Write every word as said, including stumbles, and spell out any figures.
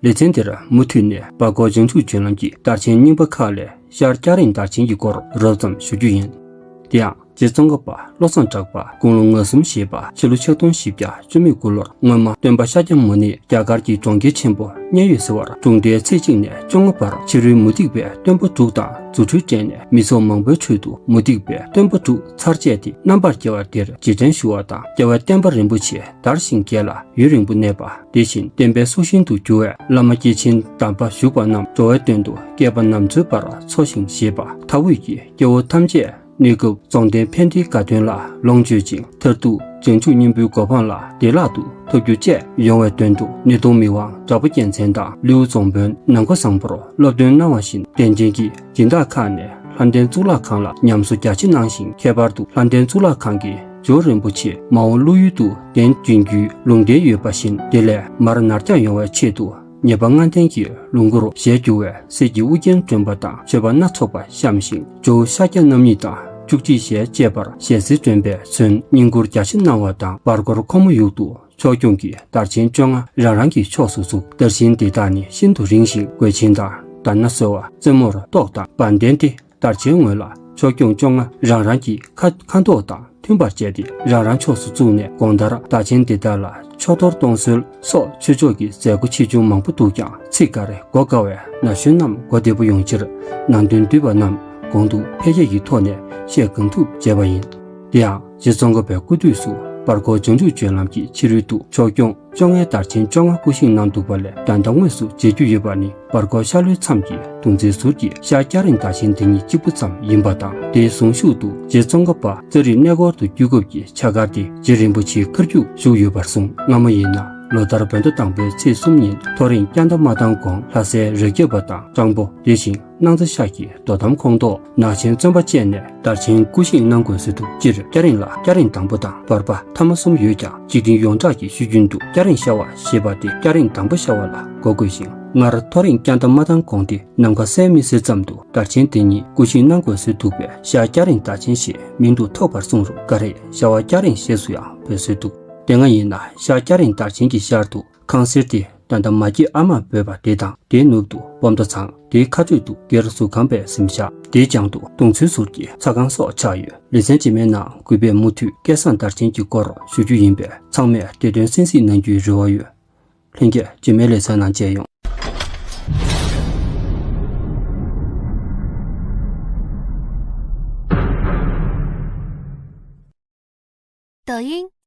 ལེ་ཚན་འདིར་མུ་མཐུད་ནས་བར་སྐོར་བྱང་ཆུབ་བརྒྱུད་ལམ་གྱི་དར་ཆེན་རྙིང་པ་ཁག་ལས་ཤར་སྐྱ་རེངས་དར་ཆེན་གྱི་སྐོར་རོབ་ཙམ་ཞུ་རྒྱུ་ཡིན། དེ་ཡང་རྗེ་ཙོང་ཁ་པ་བློ་བཟང་གྲགས་པ་དགུང་ལོ་ང་གསུམ་བཞེས་པ་ཕྱི་ལོ་ཆིག་སྟོང་བཞི་བརྒྱ་བཅུ་མེད་དགུ་ལོར་སྔོན་མ་སྟོན་པ་ཤཱཀྱ་མུ་ནེ་རྒྱ་གར་གྱི་གྲོང་ཁྱེར་ཆེན་པོ་མཉན་ཡོད་ཟེར་བར་འཁྲུངས་འདས་ཚེས་གཅིག་ནས་བཅོ་ལྔ་བར་ཕྱི་རོལ་མུ་སྟེགས་པའི་སྟོན་པ་དྲུག་དང་རྫུ་འཕྲུལ་སྤྲད་ནས་མི་ཚོགས་མང་པོའི་ཁྲོད་དུ་མུ་སྟེགས་པའི་སྟོན་པ་དྲུག་ཚར་བཅད་དེ་རྣམ་པར་རྒྱལ་བ་འདིར་རྗེས་དྲན་ཞུ་བ་དང་རྒྱལ་བའི་བསྟན་པ་རིན་པོ་ཆེ་དར་ཞིང་རྒྱས་ལ་ཡུན་རིང་པོ་གནས་པ། དེ་བཞིན་བསྟན་པའི་སྲོག་ཤིང་དུ་གྱུར་བའི་བླ་མ་སྐྱེས་ཆེན་དམ་པ་བཞུགས་པ་རྣམས་འགྲོ་བའི་དོན་དུ་བསྐལ་པ་ནམ་འཚོའི་བར་འཚོ་ཞིང་གཞེས་པ་མཐའ་དབུས་ཀྱི་སྐྱེ་བོ་ཐམས་ཅད་གནས་སྐབས་རྫོགས་ལྡན་ཕན་བདེའི་དགའ་སྟོན་ལ་ལོངས་སྤྱོད་ཅིང་མཐར་ཐུག་བྱང་ཆུབ་སྙིང་པོའི་གོ་འཕང་ལ་བདེ་བླག་ཏུ་ཐོབ་རྒྱུ་བཅས་ཡོང་བའི་དོན་དུ་ནི་ཏོང་མི་དབང་གྲགས་པ་རྒྱལ་མཚན་དང་ལིའུ་རྫོང་དཔོན་ནམ་མཁའ་བཟང་པོར་སློབ་སྟོན་གནང་བ་བཞིན་གདན་ཅན་གྱི་སྦྱིན་བདག་ཁག་ནས་ལྷ་ལྡན་གཙུག་ལག་ཁང་ལ་ཉམས་གསོ་རྒྱ་ཆེ་གནང་ཞིང་ཁྱད་པར་དུ་ལྷ་ལྡན་གཙུག་ལག་ཁང་གི་ཇོ་རིན་པོ་ཆེ་མ་འོངས་བློ་ཡུལ་དུ་གདན་འདྲེན་རྒྱུའི་ལུང་བསྟན་ཡོད་པ་བཞིན་དེ་ལས་མར་ནར་འགྱངས་ཡོང་བའི་ཆེད་དུ་ཉེས་པ་ལྔ་ལྡན་གྱི་ལུང་སྐོར་ཞལ་བསྒྱུར་བའི་གསེར་གྱི་དབུ་རྒྱན་བསྒྲོན་པ་དང་མཆོད་པ་སྣ་ཚོགས་པ་བཤམས་ཤིང་ཇོ་བོ་ཤཱཀྱ་རྣམ་གཉིས་དང་བཅུ་གཅིག་ཞལ་བཅས་པར་ཞལ་གསེར་བསྒྲོན་པས་མཚོན་བསྙེན་བཀུར་རྒྱ་ཆེ་གནང་བ་དང་བར་སྐོར་ཁོ་མོ་ཡུག་ཏུ་ཕྱོགས་སྐྱོང་གི་དར་ཆེན་བཅོ་ལྔ་རང་རང་གི་ཕྱོགས་སུ་བཙུགས། དར་ཆེན་དེ་དག་ནི་ཤིན་ཏུ་རིང་ཞིང་གོས་ཆེན་དང་དར་སྣ་གསོལ་བ་རྩེ་མོར་གཏོགས་དང་བ་དན་ཏེ། དར་ཆེན་ངོས་ལ་ཕྱོགས་སྐྱོང་བཅོ་ལྔ་རང་རང་གི་ཁ་ཁ་མདོག་དང་མཐུན་པར་བྱས་ཏེ་རང་རང་ཕྱོགས་སུ་བཙུགས་ནས་གོང་ལྟར་དར་ཆེན་དེ་དག་ལ་ཕྱོགས་གཏོར་གཏོང་སྲོལ་སོགས་ཆོས་ཕྱོགས་ཀྱི་མཛད་སྒོ་ཆེ་ཆུང་མང་པོ་འདུག་ཀྱང་ཚིག་འགའ་རེ་གོ་དཀའ་བས་ན་གཞོན་རྣམས་གོ་བདེ་པོ་ཡོང་ཕྱིར་ནང་དོན་བསྡུས་པ་རྣམས་གོང་དུ་འཕེལ་རྒྱས་ཀྱི་ཐོག་ནས་བཤད་གང་ཐུབ་བྱས་པ་ཡིན། དེ་ཡང་རྗེ་ཙོང་ཁ་པའི་སྐུ་དུས་སུ་བར་སྐོར་བྱང་ཆུབ་བརྒྱུད་ལམ་གྱི་ཕྱི་རོལ་དུ་ཕྱོགས་སྐྱོང་བཅོ་ལྔའི་དར་ཆེན་བཅོ་ལྔ་སྐུ་བཞེངས་གནང་འདུག་པ་ལས་ད་ལྟ་དངོས་སུ་མཇལ་རྒྱུ་ཡོད་པ་ནི་བར་སྐོར་ཤར་ལྷོའི་མཚམས་ཀྱི་གདུང་རྩེ་ཟུར་གྱི་ཤར་སྐྱ་རེངས་དར་ཆེན་དེ་ཉིད་གཅིག་པུ་ཙམ་ཡིན་པ་དང་། དེའི་གཟུངས་གཞུག་ཏུ་རྗེ་ཙོང་ཁ་པ་རྩ་རིག་གནས་སྐོར་དུ་བསྐྱོད་སྐབས་ཀྱི་ཕྱག་འཁར་དེ་རྗེ་རིན་པོ་ཆེའི་ཁར་རྒྱུག་བཞུགས་ཡོད་པར་གསུངས། སྔ་མ་ཡིན་ན་ལོ་ལྟར་བོད་ཟླ་དང་པོའི་ཚེས་གསུམ་ཉིན་ཐོ་རེངས་སྐྱ་འདབ་མ་དང་གོང་ལྷ་སའི་རི་རྒྱལ་པོ་དང་སྤྲང་པོ་དེ་བཞིན་སྣང་རྩེ་ཤར་གྱི་རྡོ་ཐམ་ཁོངས་གཏོགས་ནག་ཆེན་བཙོན་པ་བཅས་ནས་དར་ཆེན་སྐུ་བཞེངས་གནང་དགོས་སྲོལ་འདུག་སྤྱིར་སྐྱ་རེངས་ལ་སྐྱ་རེངས་དང་པོ་དང་བར་པ་ཐ་མ་གསུམ་ཡོད་ཀྱང་འཇིག་རྟེན་ཡོངས་གྲགས་ཀྱི་ཤོད་རྒྱུན་དུ་སྐྱ་རེངས་ཤར་བ་ཞེས་པ་དེ་སྐྱ་རེངས་དང་པོ་ཤར་བ་ལ་གོ་དགོས་ཤིང་སྔར་ཐོ་རེངས་སྐྱ་འདབ་མ་དང་གོང་སྟེ་ནམ་མཁའ་གསལ་མི་གསལ་ཙམ་དུ་དར་ཆེན་དེ་ཉིད་སྐུ་བཞེངས་གནང་དགོས་སྲོལ་འདུག་པས་ཤར་སྐྱ་རེངས་དར་ཆེན་ཞེས་མིང་དུ་ཐོགས་པར་གསུངས་རུང་འགའ་རེས་ཤར་བ་སྐྱ་རེངས་ཞེས་སུ་ཡང་འབོད་སྲོལ་འདུག་དེ་སྔ་ཡིན་ན་ཤར་སྐྱ་རེངས་དར་ཆེན་གྱི་ཤར་དུ་ཁང་གསེར་དེ་ད་ལྟ་མ་སྐྱེས་ཨ་མ་འབོད་པ་དེ་དང་དེའི་ནུབ་ཏུ་སྦོམ་མདོ་ཚང་། དེའི་ཁ་སྤྲོད་དུ་སྒེར་གཟུགས་ཁང་པའི་གཟིམ་ཤག་དེའི་བྱང་དུ་གདུང་ཚོའི་ཟུར་གྱི་ཚ་ཁང་སོགས་ཆགས་ཡོད། ལེ་ཚན་རྗེས་མའི་ནང་གུས་པས་མུ་མཐུད་སྐལ་བཟང་དར་ཆེན་གྱི་སྐོར་ཞུ་རྒྱུ་ཡིན་པས་ཚང་མས་བདེ་དོན་གསན་གཟིགས་གནང་རྒྱུའི་རེ་བ་ཡོད། ལྷན་རྒྱས་རྗེས་མའི་ལེ་ཚན་ནང་མཇལ་ཡོང་། 抖音